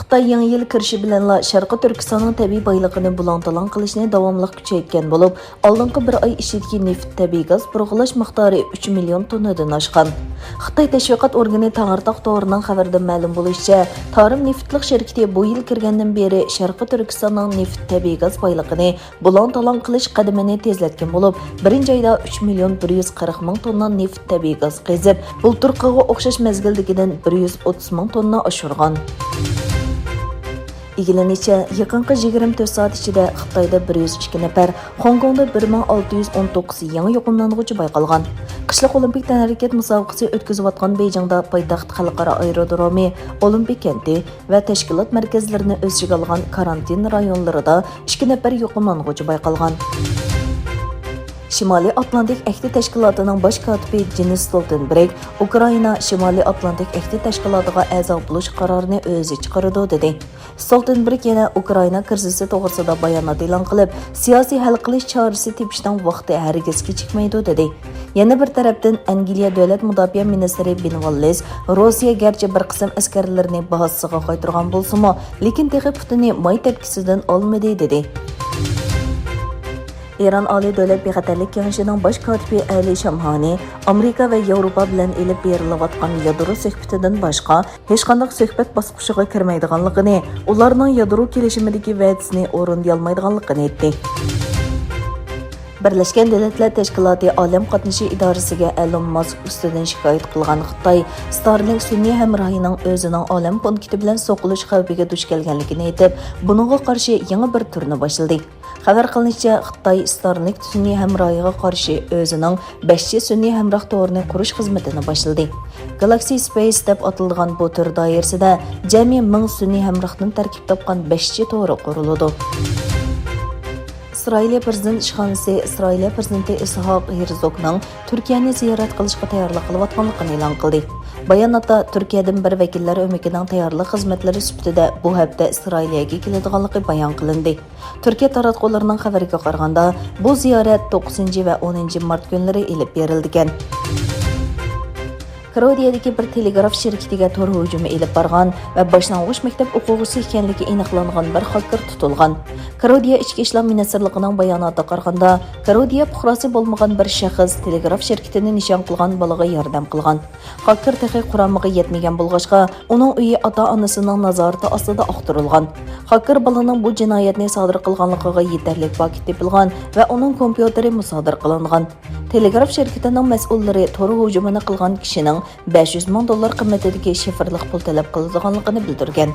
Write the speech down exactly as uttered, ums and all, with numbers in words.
خىتاي يېڭى يىل كىرىشى بىلەنلا شەرقىي تۈركىستاننىڭ تەبىئىي بايلىقىنى بۇلاڭ-تالاڭ قىلىشنى داۋاملىق كۈچەيتكەن بولۇپ، ئالدىنقى بىر ئاي ئىچىدىكى نېفىت، تەبىئىي گاز بۇرغىلاش مىقدارى ئۈچ مىليون توننىدىن ئاشقان. خىتاي تەشۋىقات ئورگىنى تەڭرىتاغ تورىنىڭ خەۋىرىدىن مەلۇم بولۇشىچە، تارىم نېفىتلىق شىركىتى بۇ يىل كىرگەندىن بېرى شەرقىي تۈركىستاننىڭ نېفىت، تەبىئىي گاز بايلىقىنى بۇلاڭ-تالاڭ قىلىش قەدىمىنى تېزلەتكەن بولۇپ، بىرىنچى ئايدا ئۈچ مىليون بىر يۈز قىرىق مىڭ توننا نېفىت، تەبىئىي گاز قېزىپ، بۇلتۇرقىغا ئوخشاش مەزگىلدىكىدىن بىر يۈز ئوتتۇز مىڭ توننا ئاشۇرغان. ئىگىلىنىشىچە، يېقىنقى يىگىرمە تۆت سائەت ئىچىدە خىتايدا بىر يۈز ئىككى نەپەر، خوڭكوڭدا بىر مىڭ ئالتە يۈز ئون توققۇز يېڭى يۇقۇملانغۇچى بايقالغان. قىشلىق ئولىمپىك تەنھەرىكەت مۇسابىقىسى ئۆتكۈزۈلۈۋاتقان بېيجىڭدا پايتەخت خەلقئارا ئايرودرومى، ئولىمپىك كەنتى، ۋە تەشكىلات مەركەزلىرىنى ئۆز ئىچىگە ئالغان كارانتىن رايونلىرىدا ئىككى نەپەر يۇقۇملانغۇچى بايقالغان. شىمالىي ئاتلانتىك ئەھدى تەشكىلاتىنىڭ باش كاتىپى جېنس ستولتېنبېرگ ئۇكرائىنا شىمالىي ئاتلانتىك ئەھدى تەشكىلاتىغا ئەزا بولۇش قارارىنى ئۆزى چىقىرىدۇ، دېدى. ستولتېنبېرگ يەنە ئۇكرائىنا كىرىزىسى توغرىسىدا بايانات ئېلان قىلىپ، سىياسىي ھەل قىلىش چارىسى تېپىشنىڭ ۋاقتى ھەرگىز كېچىكمەيدۇ، دېدى. يەنە بىر تەرەپتىن، ئەنگلىيە دۆلەت مۇداپىئە مىنىستىرى بېن ۋاللېس، روسىيە گەرچە بىر قىسىم ئەسكەرلىرىنى بازىسىغا قايتۇرغان بولسىمۇ، لېكىن تېخى پۇتىنى ماي تەپكىسىدىن ئالمىدى، دېدى. ئىران ئالىي دۆلەت بىخەتەرلىك كېڭىشىنىڭ باش كاتىپى ئەلى شامھانى ئامېرىكا ۋە ياۋروپا بىلەن ئېلىپ بېرىلىۋاتقان يادرو سۆھبىتىدىن باشقا ھېچقانداق سۆھبەت باسقۇچىغا كىرمەيدىغانلىقىنى، ئۇلارنىڭ يادرو كېلىشىمىدىكى ۋەدىسىنى ئورۇندىيالمايدىغانلىقىنى ئېيتتى. بىرلەشكەن دۆلەتلەر تەشكىلاتى ئالەم قاتنىشى ئىدارىسىگە ئەلون ماسك ئۈستىدىن شىكايەت قىلغان خىتاي، ستارلىنك سۈنئىي ھەمراھىنىڭ ئۆزىنىڭ ئالەم پونكىتى بىلەن سوقۇلۇش خەۋپىگە دۇچ كەلگەنلىكىنى ئېيتىپ، بۇنىڭغا قارشى يېڭى بىر تۈرنى باشلىدى. خەۋەر قىلىنىشىچە، خىتاي ستارلىنك سۈنئىي ھەمراھىغا قارشى ئۆزىنىڭ بەش جى سۈنئىي ھەمراھ تورىنى قۇرۇش خىزمىتىنى باشلىدى. گالاكسى سپېيس دەپ ئاتىلىدىغان بۇ تۈر دائىرىسىدە جەمئىي مىڭ سۈنئىي ھەمراھتىن تەركىب تاپقان بەش جى تورى قۇرۇلىدۇ. ئىسرائىلىيە پىرېزىدېنت ئىشخانىسى ئىسرائىلىيە پىرېزىدېنتى ئىسھاق ھېرزوگنىڭ تۈركىيەنى زىيارەت قىلىشقا تەييارلىق قىلىۋاتقانلىقىنى ئېلان قىلدى. باياناتتا تۈركىيەدىن بىر ۋەكىللەر ئۆمىكىنىڭ تەييارلىق خىزمەتلىرى سۈپىتىدە بۇ ھەپتە ئىسرائىلىيەگە كېلىدىغانلىقى بايان قىلىندى. تۈركىيە تاراتقۇلىرىنىڭ خەۋىرىگە قارىغاندا، بۇ زىيارەت توققۇزىنچى ۋە ئونىنچى مارت كۈنلىرى ئېلىپ بېرىلىدىكەن. كرودىيەدىكى بىر تېلېگراف شىركىتىگە تور ھۇجۇمى ئېلىپ بارغان ۋە باشلانغۇچ مەكتەپ ئوقۇغۇچىسى ئىكەنلىكى ئېنىقلانغان بىر خاككېر تۇتۇلغان. كرودىيە ئىچكى ئىشلار مىنىستىرلىقىنىڭ باياناتىغا قارىغاندا، كرودىيە پۇقراسى بولمىغان بىر شەخس تېلېگراف شىركىتىنى نىشان قىلغان بالىغا ياردەم قىلغان. خاككېر تېخى قۇرامىغا يەتمىگەن بولغاچقا، ئۇنىڭ ئۆيى ئاتا-ئانىسىنىڭ نازارىتى ئاستىدا ئاختۇرۇلغان. خاككېر بالىنىڭ بۇ جىنايەتنى سادىر قىلغانلىقىغا يېتەرلىك پاكىت تېپىلغان ۋە ئۇنىڭ كومپيۇتېرى مۇسادىرە قىلىنغان. تېلېگراف شىركىتىنىڭ مەسئۇللىرى تور ھۇجۇمىنى قىلغان كىشىنىڭ بەش يۈز مىڭ دوللار قىممىتىدىكى شىفىرلىق پۇل تەلەپ قىلىدىغانلىقىنى بىلدۈرگەن.